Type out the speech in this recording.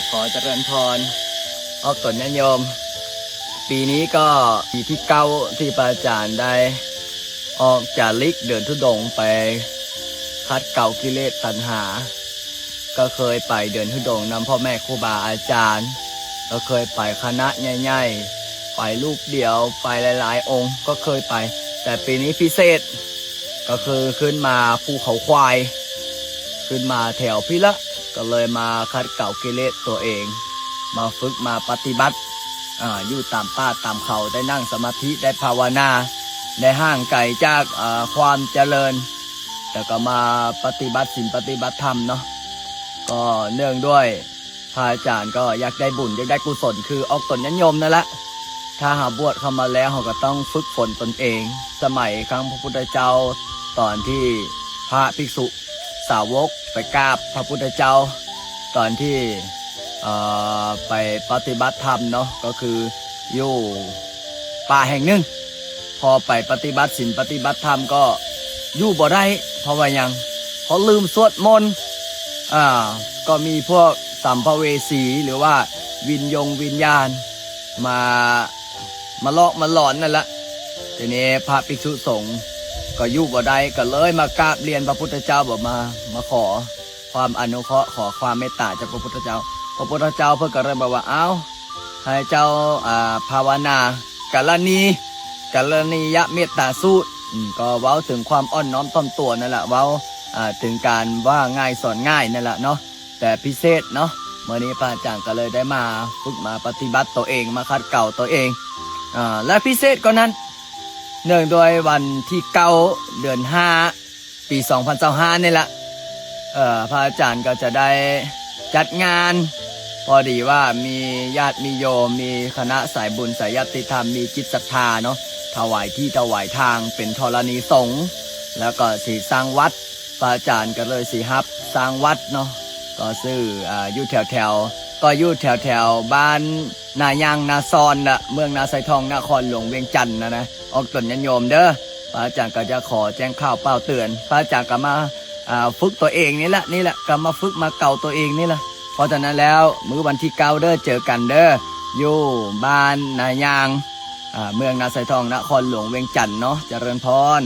ຂໍຈະເລີນພອນ ອອກຕົນຍາດໂຍມ. ປີນີ້ກໍປີທີເກົ້າທີ່ພະອາຈານໄດ້ອອກຈາລິກເດີນທຸດົງໄປຂັດເກົາກິເລດຕັນຫາ. ກໍເຄີຍໄປເດີນທຸດົງນຳພໍ່ແມ່ຄູບາອາຈານ, ກໍເຄີຍໄປຄະນະໃຫຍ່ໆ, ໄປຮູບດຽວ, ໄປຫຼາຍໆອົງກໍເຄີຍໄປ, ແຕ່ປີນີ້ພິເສດ ກໍຄືຂຶ້ນມາພູເຂົາຄວາຍ, ຂຶ້ນມາແຖວພີ້ລະ, ກໍເລີຍມາຂັດເກົາກິເລດຕົວເອງ, ມາຝຶກມາປະຕິບັດ ອາ ຢູ່ຕາມປ່າຕາມເຂົາ, ໄດ້ນັ່ງສະມາທິ, ໄດ້ພາວະນາ, ໄດ້ຫ່າງໄກຈາກ ອາ ຄວາມຈະເລີນ, ແລ້ວກໍມາປະຕິບັດສິນປະຕິບັດທຳເນາະ. ກໍເນື່ອງດ້ວຍ ພະອາຈານກໍຢາກໄດ້ບຸນ ຢາກໄດ້ກຸສົນ ຄືອອກຕົນຍາດໂຍມນັ້ນລະ. ຖ້າເຮົາບວດເຂົ້າມາແລ້ວ ເຮົາກໍຕ້ອງຝຶກຝົນຕົນເອງ. ສະໄໝຄັ້ງພະພຸດທະເຈົ້າ ຕອນທີ່ພະພິກສຸສາວົກໄປກາບພະພຸດທະເຈົ້າ ຕອນທີ່ ເອີ ໄປປະຕິບັດທຳເນາະ ກໍຄືຢູ່ປ່າແຫ່ງໜຶ່ງ ພໍໄປປະຕິບັດສິນປະຕິບັດທຳກໍຢູ່ບໍ່ໄດ້. ເພາະວ່າຫຍັງ? ເພາະລືມສວດມົນ. ອາ ກໍມີພວກສຳພະເວສີ ຫຼືວ່າວິນຍົງວິນຍານມາ ມາຫຼອກມາຫຼອນນັ້ນລະ. ທີນີ້ພະພິກສຸສົງກໍຢູ່ບໍ່ໄດ້ ກໍເລີຍມາກາບລຽນພະພຸດທະເຈົ້າ ບອກມາ ມາຂໍຄວາມອະນຸເຄາະ ຂໍຄວາມເມດຕາຈາກພະພຸດທະເຈົ້າ. ພະພຸດທະເຈົ້າເພິ່ນກໍເລີຍບອກວ່າ ເອົ້າ ໃຫ້ເຈົ້າ ອາ ພາວະນາ ກະລະນີ ກະລະນີຍະເມດຕາສູດ. ອືມ ກໍເວົ້າເຖິງຄວາມອ່ອນນ້ອມຖ່ອມຕົວນັ້ນລະ ເວົ້າ ອາ ເຖິງການວ່າງ່າຍສອນງ່າຍນັ້ນລະເນາະ. ແຕ່ພິເສດເນາະ ມື້ນີ້ພະອາຈານກໍເລີຍໄດ້ມາຝຶກມາປະຕິບັດຕົວເອງ ມາຂັດເກົາຕົວເອງ ອາ ແລະ ພິເສດກວ່ານັ້ນ ເນື່ອງດ້ວຍວັນທີເກົ້າ ເດືອນຫ້າ ປີສອງພັນຊາວຫ້ານີ້ລະ ເອີ ພະອາຈານກໍຈະໄດ້ຈັດງານ ພໍດີວ່າມີຍາດມີໂຍມ ມີຄະນະສາຍບຸນສາຍຍາດຕິທຳ ມີຈິດສັດທາເນາະ ຖວາຍທີ່ຖວາຍທາງເປັນທໍລະນີສົງ ແລ້ວກໍຊິສ້າງວັດ. ພະອາຈານກໍເລີຍຊິຮັບສ້າງວັດເນາະ ກໍຊື່ ອາ ຢູ່ແຖວໆ ກໍຢູ່ແຖວໆ ບ້ານນາຍ່າງນາຊອນລະ ເມືອງນາຊາຍທອງ ນະຄອນຫຼວງວຽງຈັນນະນະ ອອກຕົນຍາດໂຍມເດີ. ພະອາຈານກໍຈະຂໍແຈ້ງຂ່າວປ່າວເຕືອນ ພະອາຈານກໍມາ ອາ ຝຶກຕົວເອງນີ້ລະ ນີ້ລະ ກໍມາຝຶກມາເກົາຕົວເອງນີ້ລະ. ເພາະສະນັ້ນແລ້ວ ມື້ວັນທີເກົ້າເດີ ເຈີກັນເດີ ຢູ່ບ້ານນາຍ່າງ ອາ ເມືອງນາຊາຍທອງ ນະຄອນຫຼວງວຽງຈັນເນາະ. ຈະເລີນພອນ.